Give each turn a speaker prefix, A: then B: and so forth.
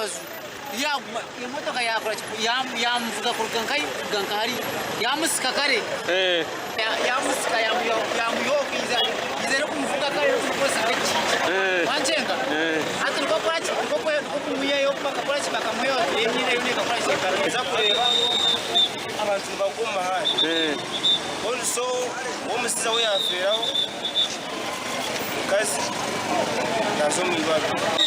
A: rubaju yaaguma emotoka yaakora ki yaamuvuga kuruga nkahi kuruga nka hariya yaamusika kare yaamusika yaamuyookiiza eriiza erikumuvuga kare erikumukozesa nk'ekikiiki wankyenga hati nikwo kukora ki nikwo kumwihayo bakakora ki bakamwihayo emyenda yoona ekakora ki
B: Nza kureeba abantu nibagwa omu muhanda also owomusiza we yafeeraho omukazi naza omu irwariro.